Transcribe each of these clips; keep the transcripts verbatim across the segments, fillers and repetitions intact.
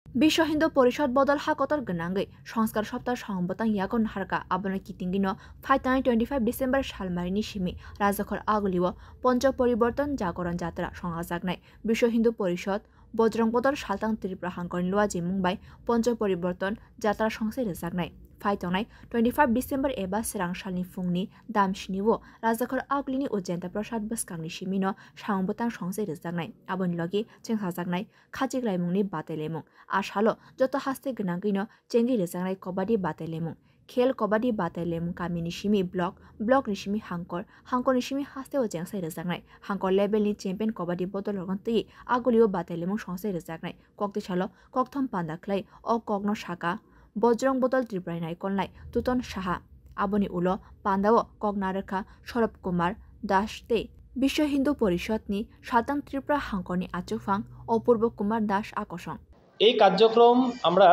Biswa Hindu Porishad bodol ha kotor gwnangwi Songskar Sapta samung bwtang yago naharkha. Abono kitingwino phaitangni twenty five December salmarini simi Rajakhor Agulio Poncho Poriborton Jagoron Jatra songjaknai. Biswa Hindu Porishad Bojrong Bodol Saltang Tripura Hangkorni luajimung bai Poncho Poriborton Jatra songse rwjaknai. Phaitongnai twenty five December eba swrang salni phungni dam snio Rajakhor Agulini Ujenta Prasad bwskangni simino samung bwtang songse rwjaknai. Aboni logi chengsajaknai khachiklaimungni batailaimung. A salo joto haste gwnangwino chengwi rwjaknai Kabaddi batailaimung. Khel Kabaddi batailaimung kamini simi block, blockni simi hangkor, hangkorni simi hasteo chengsai rwjaknai. Hangkor levelni champion Kabaddi bodolrokno twiwi Agulio batailaimung songse rwjaknai. Kokti salo kokthom panda khlai o kokno saka Bojrong Bodol Tripurani naikolnai Tuton Saha. Aboni ulo pandao kok narwkha Sorop Kumar Das tei Biswa Hindu Porishadni Saltang Tripura Hangkorni achukphang Apurbo Kumar Das akosong. এই কার্যক্রম আমরা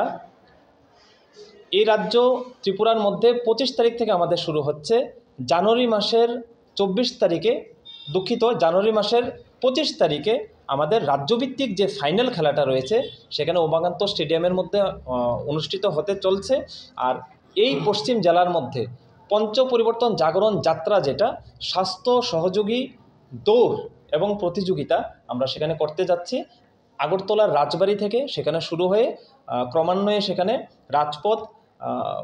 এই রাজ্য ত্রিপুরার মধ্যে পঁচিশ তারিখ থেকে আমাদের শুরু হচ্ছে। জানুয়ারি মাসের চব্বিশ তারিখে, দুঃখিত, জানুয়ারি মাসের পঁচিশ তারিখে আমাদের রাজ্যভিত্তিক যে ফাইনাল খেলাটা রয়েছে, সেখানে উমাকান্ত স্টেডিয়ামের মধ্যে আহ, অনুষ্ঠিত হতে চলছে। আর এই পশ্চিম জেলার মধ্যে পঞ্চ পরিবর্তন জাগরণ যাত্রা, যেটা স্বাস্থ্য সহযোগী দৌড় এবং প্রতিযোগিতা আমরা সেখানে করতে যাচ্ছি। আগরতলার রাজবাড়ি থেকে সেখানে শুরু হয়ে আহ, ক্রমান্বয়ে সেখানে রাজপথ আহ,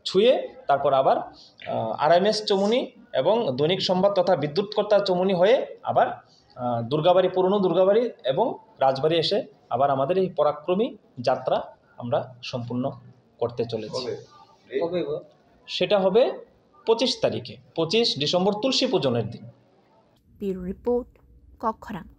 ছুঁয়ে তারপর আবার আরএমএস চমুনি এবং দৈনিক সংবাদ তথা বিদ্যুৎকর্তা চমুনি হয়ে আবার আহ, দুর্গাবাড়ি, পুরনো দুর্গাবাড়ি এবং রাজবাড়ি এসে আবার আমাদের এই পরাক্রমী যাত্রা আমরা সম্পূর্ণ করতে চলেছি। কবে? সেটা হবে পঁচিশ তারিখে, পঁচিশ ডিসেম্বর তুলসী পূজনের দিন। Bureau Report, Kokkhorang.